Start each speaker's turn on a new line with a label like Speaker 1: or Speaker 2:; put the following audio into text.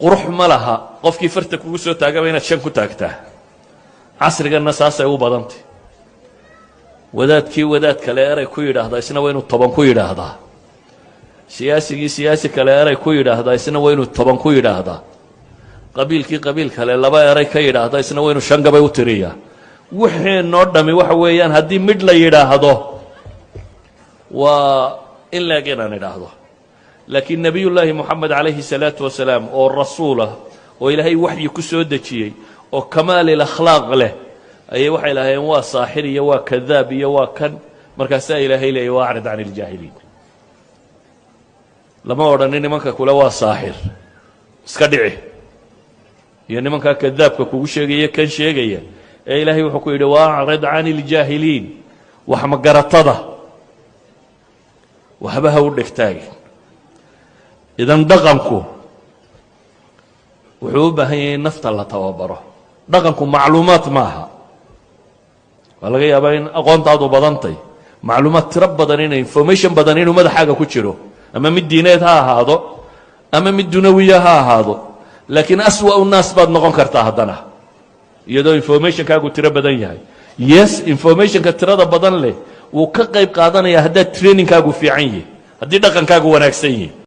Speaker 1: Qurux ma laha qofkii farta kugu soo taagaba inaad shan ku taagtaa. Casriganna saasay u badantay. Wadaadkii wadaad kale eray ku yidhaahdaa, isna waa inuu 10 ku yidhaahdaa. Siyaasigii siyaasi kale eray ku yidhaahdaa, isna waa inuu 10 ku yidhaahdaa. Qabiilkii qabiil kale laba eray ka yidhaahda, isna waa inuu shan gabay u tiriyaa. Wixeenoo dhami waxa weeyaan, haddii midh la yidhaahdo, waa in leeg inaan idhaahdo. Laakiin Nebiyullaahi Moxamed calayhi salaatu wasalaam, oo rasuulah, oo Ilaahay waxyi ku soo dejiyey, oo kamaalil akhlaaq leh, ayay waxay lahaayeen waa saaxir iyo waa kadaab iyo waa kan. Markaasaa Ilaahay leeyay: "وأعرض عن الجاهلين." Lama odhanin nimanka kule waa saaxir iska dhici iyo nimankaa kadaabka kugu sheegaya kan sheegaya, ee Ilaahay wuxuu ku yidhi: "وأعرض عن الجاهلين." Wax magaratada waxba ha u dhegtaagin. Idan dhaqanku wuxuu u baahan yahay in nafta la tababaro. Dhaqanku macluumaad maaha. Waa laga yaabaa in aqoontaadu badantay, macluumaad tiro badan, ina information badan inuu madaxaaga ku jiro, ama mid diineed ha ahaado ama mid dunawiya ha ahaado, laakiin أسوأ الناس baad noqon kartaa haddana iyadoo informationkaagu tiro badan yahay. Yes, informationka tirada badan leh wuu ka qayb qaadanaya haddaad trainingkaagu fiican yihi, haddii dhaqankaagu wanaagsan yihi.